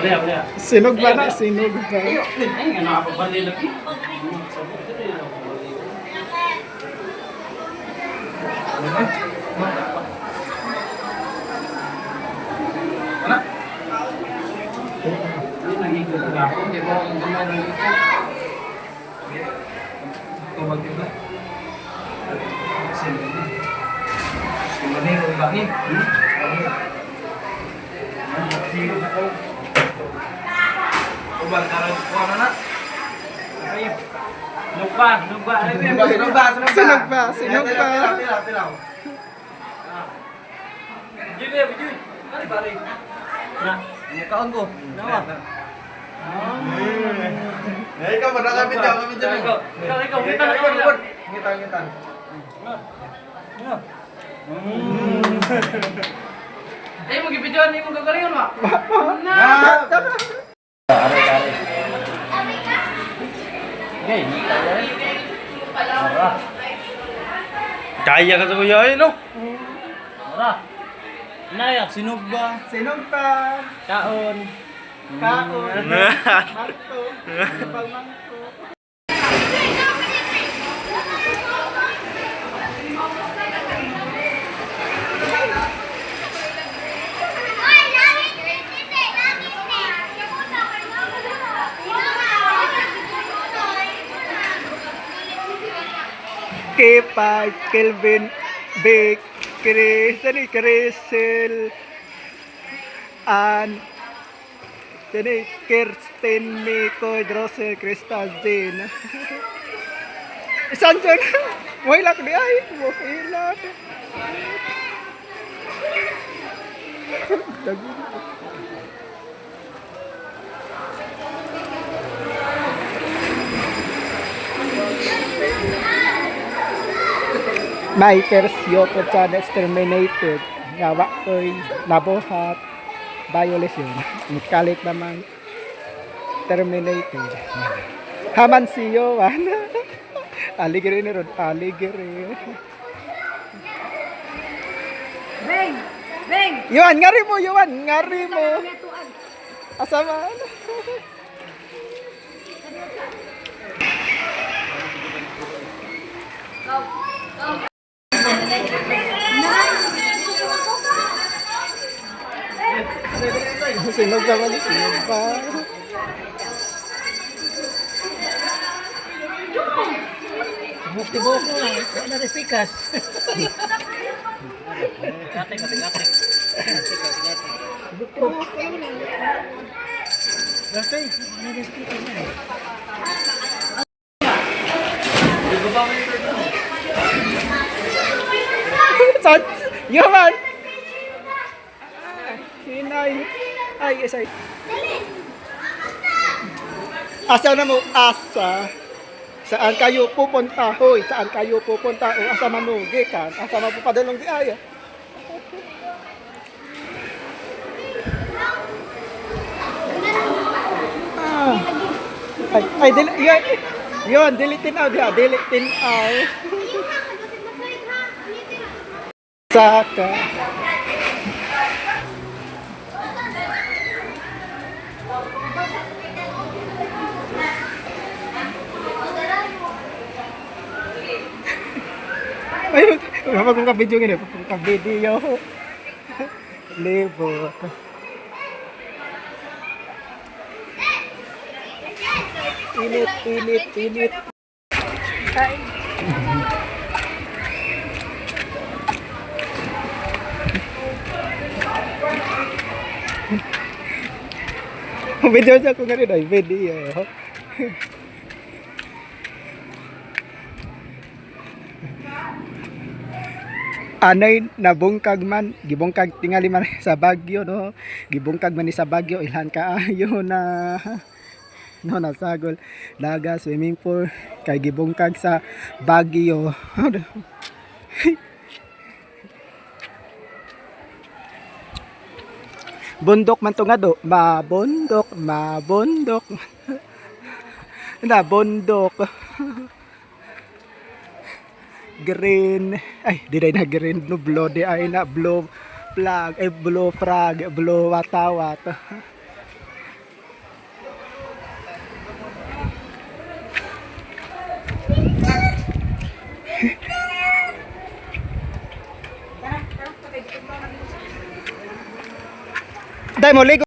Wala, wala. Sinog ba na? Sinog ba? Ay, nga nakapagbalil lagi. Ana. Hindi nangigil na ako. Hindi mo ang gamay ng ito. Tumag ba? Sino ni? Sino ni? Ubang karon ko na na. Ay. Nugba, nugba. Sinugba, sinugba, sinugba. Sinog ba? Sinog ba? Tilaw, tilaw, tilaw. Jun, Jun. Pare, pare. Na. Kaon ko. Nawa. Eh, ikaw, wala ka video, ka video. Ikaw, ikaw, ikaw, ngitan, ikaw, Ikaw, ngitan, ngitan. Ay, mo gibidyoan ni mo gagalingon ma. Na. Ah! Okay, Kaya ka sa kuya ay no. Mura. Naya, sinog ba? Sinog pa. Kaon. Kaon. Mangko. Pang mangko. K5, Kelvin, Vic, Chris, ano, Crisel, Ann, ano, Kirsten, Miko, Drosel, Krista, Zin. Sanjon, mohilak di ay, mohilak. My first YouTube channel is terminated. Nga wa ko'y nabuhat. Violation. Kalit naman. Terminated. Haman siyo. Aligre ni Rod. Aligre. Beng! Beng! Yuan, ngari mo, Yuan. Ngari mo. Asa man? Sinog ka man, sinog pa. Tibok mo lang, wala na pikas. Kate, kate, kate. San? Yuan! Hinay. Ay, isay. Asa na mo? Asa. Saan kayo pupunta? Hoy, saan kayo pupunta? O asa man mo gikan? Asa man po padulong di ay? Ah. Ay, ay, dili, yun, yun, dili tinaw diha, dili tinaw. Saka. Ay, kapag kong ka-video ngayon, kapag ka-video. Libot. Init, init, init. Video siya kung ganun ay video. Anay nabungkag man, gibungkag tingali man sa Baguio no. Gibungkag man ni sa Baguio ilhan kaayo na no nasagol daga swimming pool kay gibungkag sa Baguio. Bundok man to nga do, mabundok, mabundok. Na bundok. Green, ay di na green, no blue di ay na blue flag, ay blue frag, blue watawat. Day mo ligo.